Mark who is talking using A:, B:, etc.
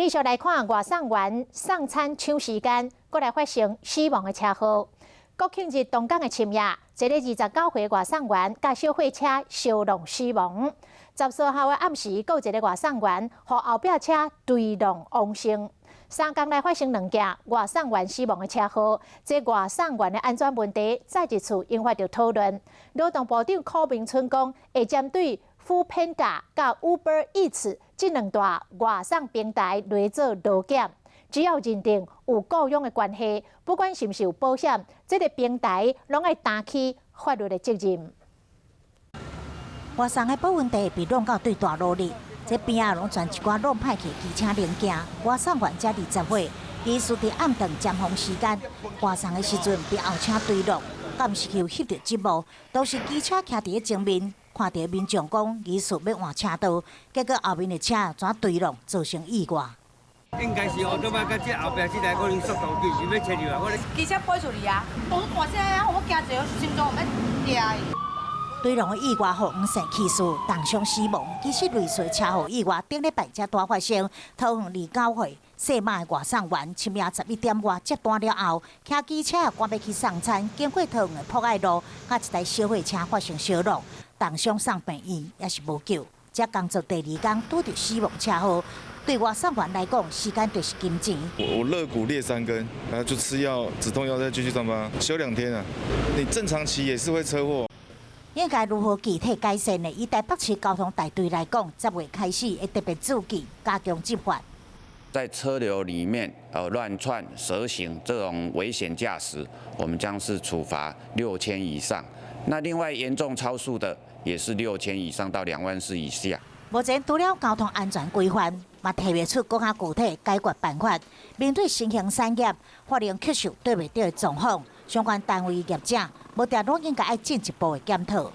A: 繼續來看外送員送餐搶時間，閣來發生死亡的車禍。國慶日當工的深夜，一个29歲外送員共小貨車相挵死亡。14號的暗時，閣有一个外送員予後壁車追撞往生。三工來發生兩件外送員死亡的車禍，這外送員的安全問題再一次引發著討論。勞動部長柯明春講，會針對 Foodpanda 佮 Uber Eats 這兩大外送平台來做勞檢，只要認定有僱傭的關係，不管是毋是有保險，這个平台攏愛擔起法律的責任。
B: 外送的保溫袋被挵到對大路裡，這邊仔攏傳一寡挵歹去機車零件。外送員才20歲，疑似佇暗頓尖峰時間外送的時陣被後車追撞，敢是有翕著這幕，都是機車徛佇咧前面，看著民眾講疑似欲換車道，結果後面的車怎追撞，造成意外。
C: 應該是後擺佮這後壁這台可能速度緊，想欲切入來，我咧
D: 機車飛出去啊！當大聲啊，我驚一個心臟欲掠去。
B: 追撞的意外，予黃姓氣死，重傷死亡。其實類似車禍意外，頂禮拜才拄發生。桃園29歲姓馬的外送員，深夜11點外接單了後，騎機車趕欲去送餐，經過桃園的博愛路，佮一台小貨車發生相挵，重傷送病院，也是無救。這工作第二工拄著死亡車禍，對外送員來講，時間就是金錢。
E: 我肋骨裂三根，然後就吃藥止痛藥，再繼續上班，休2天啊。你正常騎也是會車禍。
B: 應該如何具體改善呢？以台北市交通大隊來講，10月開始會特別注記加強執法。
F: 在車流裡面，亂竄、蛇行這種危險駕駛，我們將是處罰6000以上。那另外嚴重超速的，也是六千以上到2萬4以下。
B: 目前除了交通安全規範，嘛提袂出閣較具體解決辦法。面對新興產業發生客數對袂著的狀況，相關單位業者無定攏應該愛進一步的檢討。